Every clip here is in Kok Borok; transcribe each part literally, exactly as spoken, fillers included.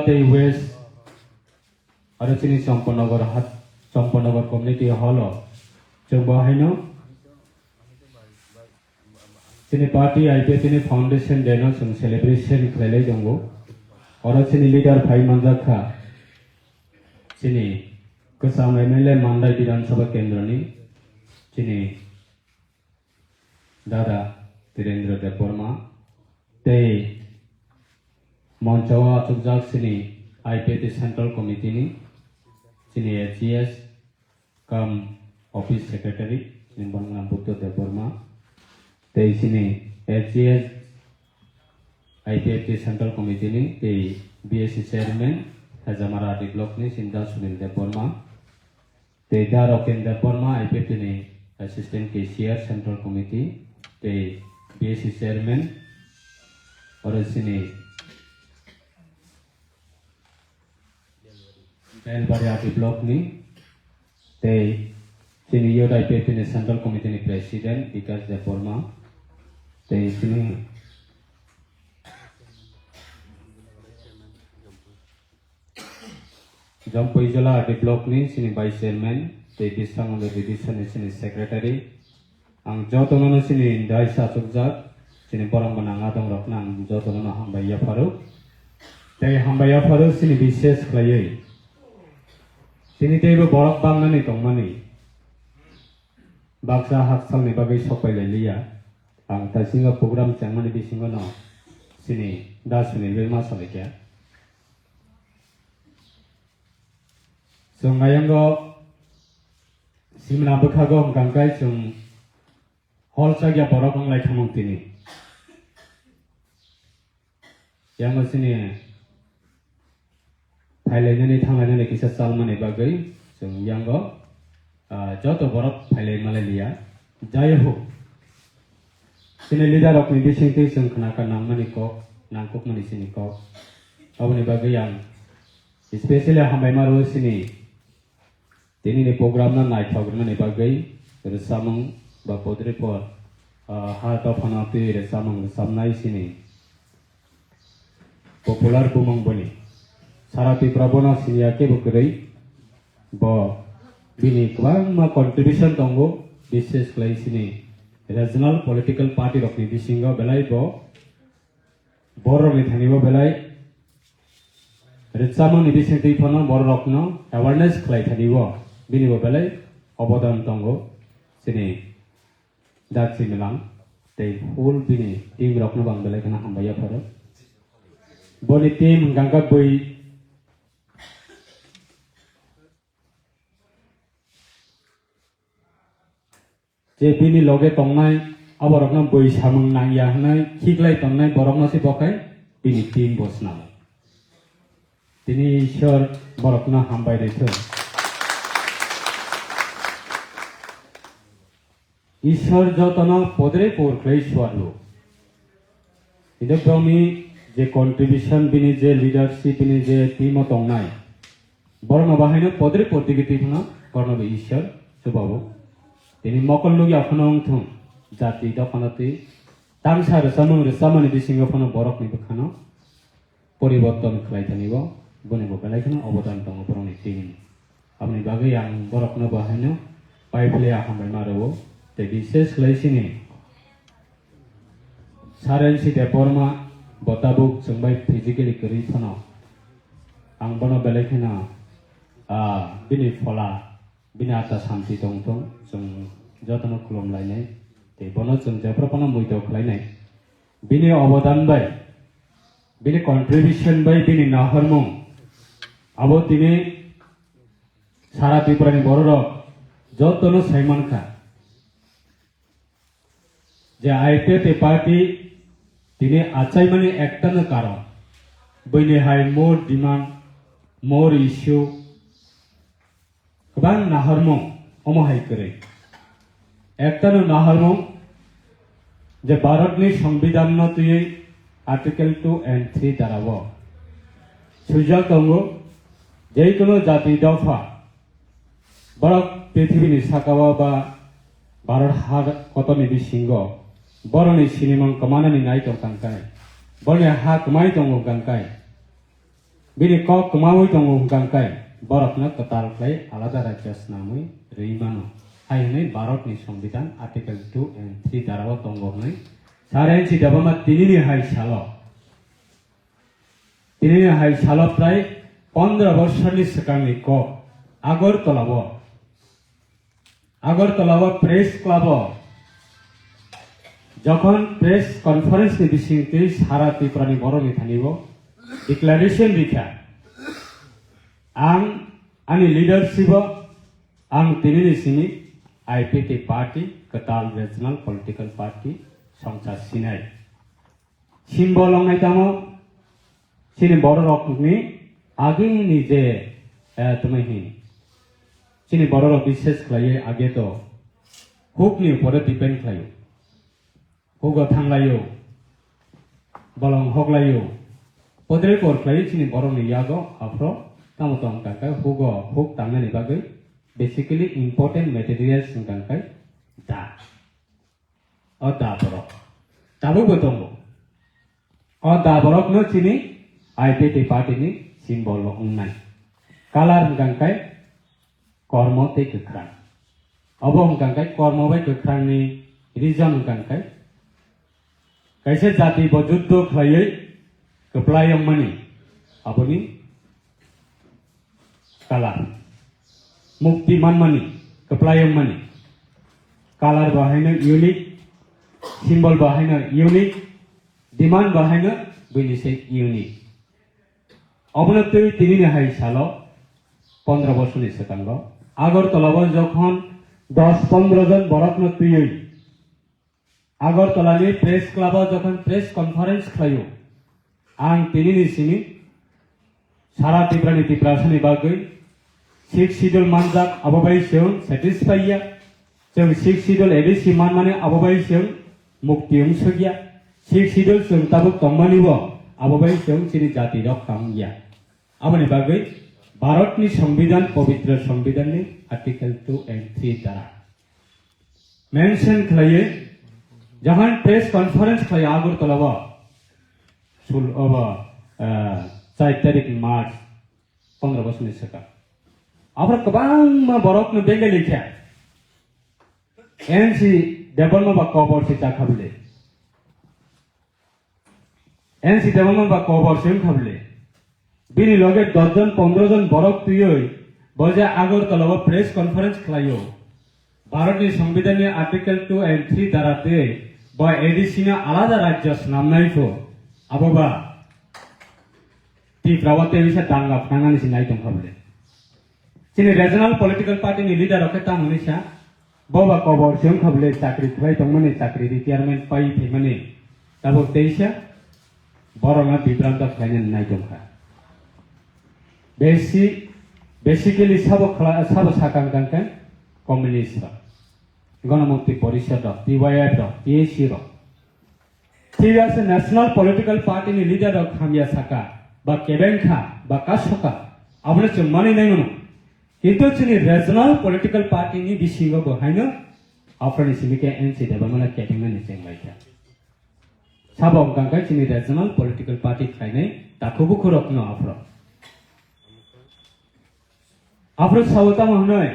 Tei West aro chini Champanagar hat, Champanagar Community Hall o chwng bo haino chini party I P F T ni Foundation Day no chwng celebration khlailai tongo. Oro chini leader phai manjak kha chini kwcham M L A Mandai Bidhan Sabha Kendra ni chini Dada Tirendra Debbarma tei moncho o achukjak chini I P F T Central Committee ni chini A G S cum Office Secretary ni bangma Buddha Debbarma tei chini A G S I P F T Central Committee ni tei B S C Chairman Hajamara D Block ni Sinda Sunil Debbarma. Tei da Rokin Debbarma, I P F T ni Assistant Cashier, Central Committee, tei B S C Chairman, oro chini Belbari R D Block ni, tei chini Youth I P F T ni Central Committee ni President, Bikas Debbarma, tei chini Jompuijala R D Block ni chini Vice Chairman tei Biswanath Division ni chini Secretary. Ang jotono no chini dai sa chukjak, chini borok bo nang adong rok no ang jotono no hambai yapharo. Tei hambai yapharo chini bises khlaiwi. Chini teibo borok bangnani tongmani. Baksa haksalni bagwi sokpai lai liya. Ang taisingo program chengmani bisingo no chini da Sunil bai ma salai kha. Chwng ayango simna bwkhago hwnkha khe chwng hol chakya borok wng lai thangmung tini. Yango chini phailainani thanglainani kisa chalmani bagwi chwng yango, ah, joto borok phailai malai liya. Jai ho. Chini leader rokni bisingtwi chwng khna kha nangmani kok, nangkukmani chini kok. Aboni bagwi ang specially hambai ma rwo chini tinini program no naithok rwnani bagwi rwchapmung ba podripor, ah, ha dophano twi rwchapmung rwchapnai chini popular bumung boni. Sara Tripura bono siniya kebo kwrwi. Bo bini kwbangma contribution tongo, bises khlai chini regional political party rokni bisingo belai bo borokni thani bo belai rwchapmungni bisingtwi phano bororokno awareness khlai thani bo bini bo belai obodan tongo. Chini Dak Similang tei full bini team rokno bo ang belai kheno hambai yapharo. Boni team hwnkha khe bui je bini loge tongnai, aborokno bui samung nangya hwnwi khiklai tongnai borokno se bo khe bini team bo swnam. Tini Ishwar borokno hambai rwithwng. Ishwar jotono podre por khlai suarlo. Hingke borokni je contribution, bini je leadership, bini je team o tongnai, borokno bahaino podre por digi twi phano borokno bo Ishwar chubao. Tini mokol nukya phano wngthung, jati dophano twi tangsa rwchapmung rwchapmani bisingo phano borokni bwkhano poriborton khlai thani bo, boni bo belai kheno obodan tongo borokni team ni. Aboni bagwi ang borokno bo haino paiphlaiya hambai ma rwo, tei bises khlai chini Sarensi Debbarma bo tabuk chwng bai physically kwrwi phano ang bono belai kheno, ah, bini phola, bini atha santi tong thung, chwng jotono khulum lainai, tei bono chwng jephru phano muitok khlainai. Bini obodan bai, bini contribution bai, bini nahormung, abo tini sara Tripura ni bororok jotono sai mankha je I P F T party tini achaimani ektano karon, bini hai more demand, more issue, kwbang nahormung omo hai kwrwi. Ektano nahormung je Bharatni Songbidanno twiwi Article two and three darao swijak tongo, jekono jati dopha borok prithibini sakao ba Bharat ha kotorni bisingo borokni sinimung kwmanani nai tong kangkai, borokni ha kwmai tongo kangkai. Bini kok kwmawi tongo hwnkha khe borokno kwtal khlai alada rajya swnamwi rwi mano, hai hwnwi Bharatni Songbidan Article two and three darao tongo hwnwi Sir N C Debbarma tinini hai salo, tinini hai salo prai pondro bosorni swkangni kok Agartala-o Agartala-o Press Club-o jokhon press conference-ni bisingtwi sara Tripura-ni borokni thani-o declaration rikha, ang ani leadership-o ang tinini simi I P T party, kwtal regional political party songcha sinai. Symbol wngnai tamo chini bororokni agini je, eh, tongmani hin. Chini bororok bishes khlaiwi age to hukni upore depend khlaio. Hugo thanglaio, bolong hoklaio. Podre por khlaiwi chini borokni yago aphro tamo tong kha khe hugo huk tangnani bagwi basically important materials wng kha khe da. O da borok. Tabukbo tongo. O da borokno chini I P T party-ni symbol-o wngnai. Color hwnkha khe kormo tei kwkhwrang. Obo hwnkha khe kormo bai kwkhwrangni reason hwnkha khe kaisa jati bo juddo khlaiwi kwplai wngmani aboni color. Mukti manmani, kwplai wngmani. Color bo haino unique, symbol bo haino unique, demand bo haino buini se unique. Obono twi tinini hai salo pondro bosorni swkango Agartala o jokhon dos pondro jon borokno twiwi Agartala ni Press Club o jokhon press conference khlaio, ang tinini simi sara Tripura ni Tiprasa ni bagwi Sixth Schedule manjak abo bai chwng satisfy ya, chwng Sixth Schedule A D C manmani abo bai chwng mukti wngsuk ya, Sixth Schedule chwng tabuk tongmani bo abo bai chwng chini jati rok tang ya. Aboni bagwi Bharatni Songbidan, pobitro Songbidanni Article two and three dara mention khlaiwi, jokhon press conference khlaiwi Agartala-o, sul-, obo, ah, char tarik March, pondro bosorni swkang. Aphro kwbangma borokno Bengali khe N C Debbarma ba kobor se chakha bwle. N C Debbarma ba kobor se wngkha bwle. Bini loge dos jon pondro jon borok twiwi bo je Agartala-o press conference khlaio. Bharatni Songbidanni Article two and three dara twi bo A D C no alada rajya swnamnai kho. Abo ba Tipra-o tei wngsa danga phnangani se nai tongkha bwle. Chini regional political party ni leader rok khe tamo hinwi sa, bo ba kobor se wngkha bwle chakri khlai tongmani, chakri retirement pai phaimani. Tabuk teisa borokno bibranto khlainani nai tongkha. Basi-, basically sabo khla-, sabo sakang kang khe communist rok, Ganamukti Porishad rok, T Y F rok, T A C rok. Thik ase, national political party ni leader rok hamya saka, ba kebeng kha, ba kasoka, abono chwng manwi nai mano. Kintu chini regional political party ni bisingo bo haino aphro ni simi khe N C Debbarma no kebeng nani cheng lai kha. Sabo wngkha khe chini regional political party khlainai takhu bukhu rok no aphro. Aphro sao tamo hwnwi,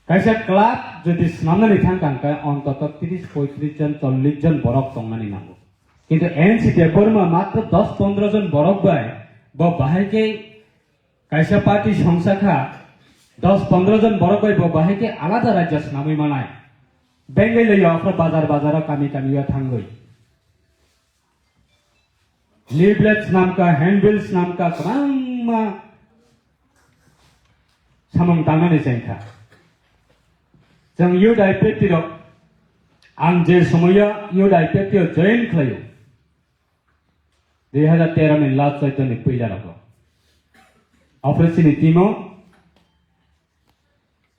kaisa club jodi swnamnani thang kha, hwnkhe ontoto tris poitris jon, chollish jon borok tongnani nango. Kintu N C Debbarma matro dos pondro jon borok bai bo bahai khe kaisa party songsa kha, dos pondro jon borok bai bo bahai khe alada rajya swnamwi manai. Bengali yo aphro bazar bazar o kami kami o thangwi. Leaflet swnamkha, handbill swnamkha, kwbangma samung tangnani chengkha. Chwng Youth I P F T rok, ang je somoyo Youth I P F T o join khlaio, dui hazar tero ni last choito ni puila rogo. Aphre chini team o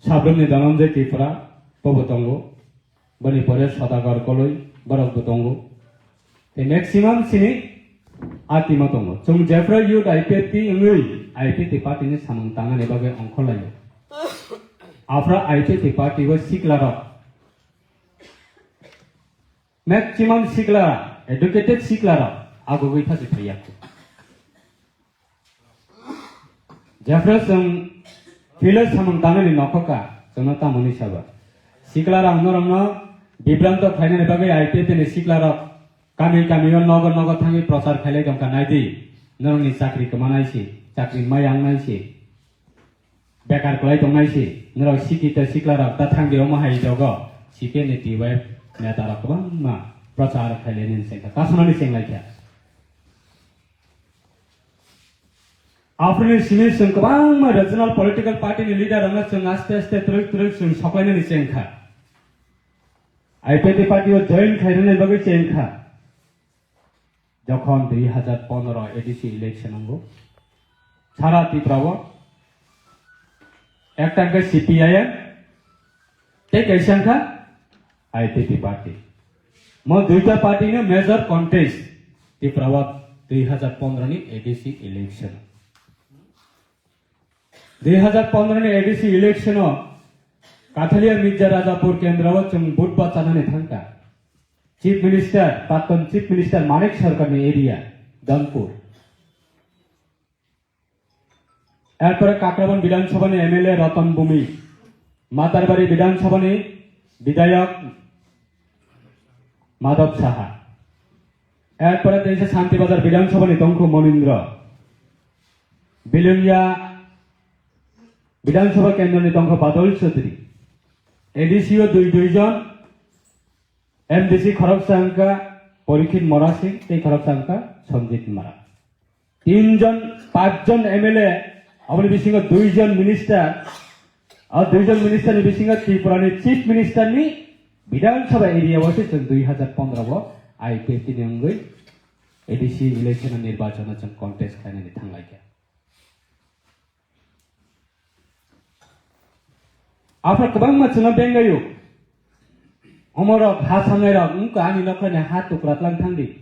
Sabrumni Dhananjay Tripura, bobo tongo. Boni pore Sodagar Koloi, borokbo tongo. Tei maximum chini a team o tongo. Chwng jephru youth I P F T wngwi I P F T party ni samung tangnani bagwi ongkhorlaio. Aphra I P F T party o siklarok, maximum sikla, educated siklarok agugwi thasi phaiya. Jephru chwng philo samung tangnani nokhoka, chwngno tamoni sabo. Siklarok norokno bibranto khlainani bagwi I P F T ni siklarok kami kamio nogo nogo thangwi prochar khailai tongkha, naidi, norokni chakri kwmanai si, chakri maya wngnai si, bekar kwlai tongnai si, norok sikita siklarok ta thangdi omo hai dogo, C P M ni T Y F netarok kwbangma prochar khailainani chengkha, kasonani chenglaikha. Aphuru simi chwng kwbangma regional political party ni leader rokno chwng aste aste twrwk twrwk chwng soklainani chengkha. I P F T party o join khairwnai bagwi chengkha. Jokhon dui hajar pondro A D C election wngo, sara Tripura o ekta hwnkhe C P I M, tei kaisa wngkha I P F T party. Mo duita party no major contest Tripura o dui hajar pondro ni A D C election. Dui hajar pondro ni A D C election o Kathalia Mirza Rajapur kendro o chwng vote bachanani thangkha. Chief Minister, Praktun Chief Minister Manik Sarkar ni area, Danpur. Erpore Kakrabon Bidhan Sabha ni M L A Ratan Bhumi, Matarbari Bidhan Sabha ni Bidhayak Madhav Saha. Erpore teisa Shanti Bazar Bidhan Sabha ni tongkhu Monindra. Bilungia Bidhan Sabha kendro ni tongkhu Badal Chaudhary. A D C o dui dui jon, M D C khoroksa wngkha Porikhit Mora Singh tei khoroksa wngkha Sanjit Mara. Tin jon, pach jon M L A, aboni bisingo dui jon minister, o dui jon minister ni bisingo Tripura ni Chief Minister ni Bidhan Sabha area o se chwng dui hajar pondro o I P F T ni wngwi A D C election o nirbachon o chwng contest khlainani thanglaikha. Aphar kwbangma chwngno bengaio. Omorok ha samnairok wngkha ani nokhrani ha tukra tlang thangdi.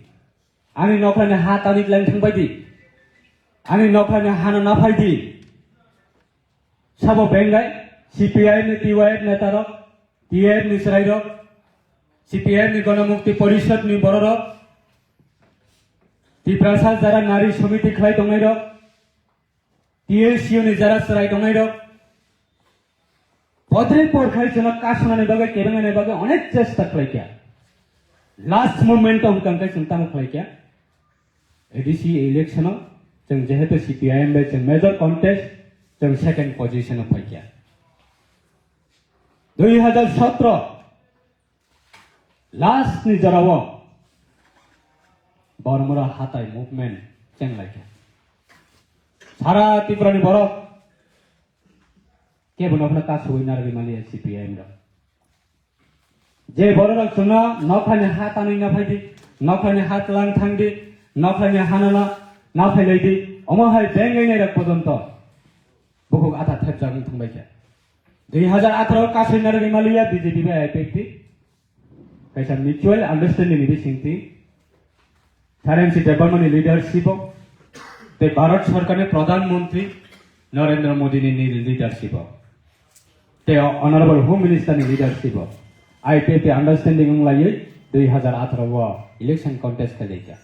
Ani nokhrani ha tani tlang thangbaidi. Ani nokhrani hano naphaidi. Sabo bengai C P I M ni T Y F netarok, T F ni chwrairok, C P I M ni Ganamukti Porishad ni bororok, Tiprasa jara nari somiti khlai tongnairok, T S U ni jara chwrai tongnairok, podre por khai chwngno kasonani bagwi, kebengnani bagwi onek chesta khlaikha. Last moment o hwnkha hwnkhe chwng tamo khlaikha. A D C election o chwng jehetu C P I M bai chwng major contest, chwng second position o phaikha. Dui hajar sotro last ni jorao Bormura hatai movement chenglaikha. Sara Tripura ni borok kebo nokhno kasugwi narwgwi maliya C P I M rok. Je bororok chwngno nokhrani ha tanwi naphaidi, nokhrani ha tlang thangdi, nokhrani hanano naphailaidi, omo hai bengwi nairok pojonto bukhuk atha thepjak wng thangbaikha. Dui hajar atharo kasui narwgwi maliya B J P bai I P F T. Kaisa mutual understanding ni bisingtwi Sir M C Debbarma ni leadership o tei Bharat Sarkar ni Pradhan Mantri Narendra Modi ni ni leadership o tei Honorable Home Minister ni leadership o I P F T understanding wng laiwi dui hajar atharo o election contest khaijak.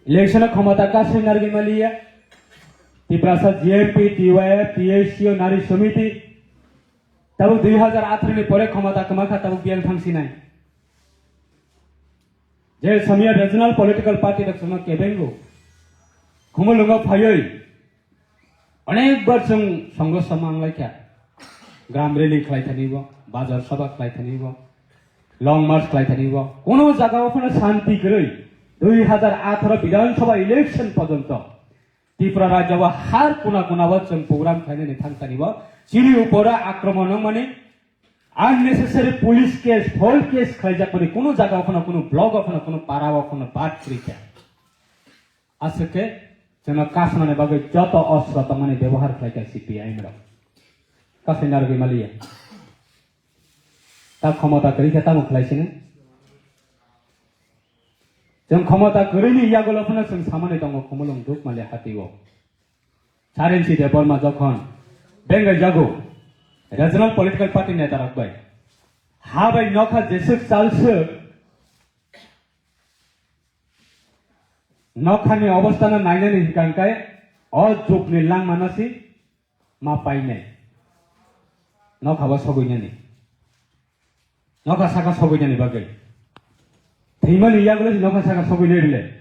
Election o khomota kasui narwgwi maliya Tiprasa G M P, T Y F, T S U, Nari Samiti, tabuk dui hajar atharo ni pore khomota kwmakha tabuk biyang thangsinai. Je samya regional political party rok chwngno kebengo. Khumulwngo phaiwi onek bar chwng songho sama wnglaikha. Gram rally khlai thanibo, bazar sabha khlai thanibo, long march khlai thanibo. Kono jagao phano shanti kwrwi dui hajar atharo Bidhan Sabha election porjonto Tripura rajyo o har kuna kuna o chwng program khlainani thang thanibo. Chini upora akromon wngmani unnecessary police case, false case khlaijakmani, kunu jaga o phano, kunu block o phano, kunu para o phano bad kwrwi kha. Aswk khe chwngno kasnani bagwi joto ostro tongmani bebohar khlai kha C P I M rok. Kasui narwgwi maliya. Ta khomota kwrwi khe tamo khlai sini? Chwng khomota kwrwini yagulo phano chwng samani tongo Khumulwng Dukmali hati o. Sir N C Debbarma jokhon bengai jago regional political party neta rok bai ha bai nokha jeswk chalswk nokhani obostha no nainani hwnkha hwnkhe O jukni langmano si ma painai. Nokha bo sogoinani. Nokha saka sogoinani bagwi. Thwimani yagulo si nokha saka sogoinai bile.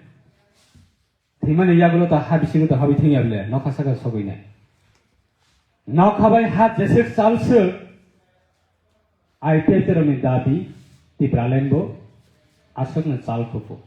Thwimani yagulo ta ha bisingo ta habwi thwngya bile. Nokha saka sogoinai. Nokha bai ha jeswk chal swk. I P F T rokni dabi Tipraland bo aswkno chal khupo.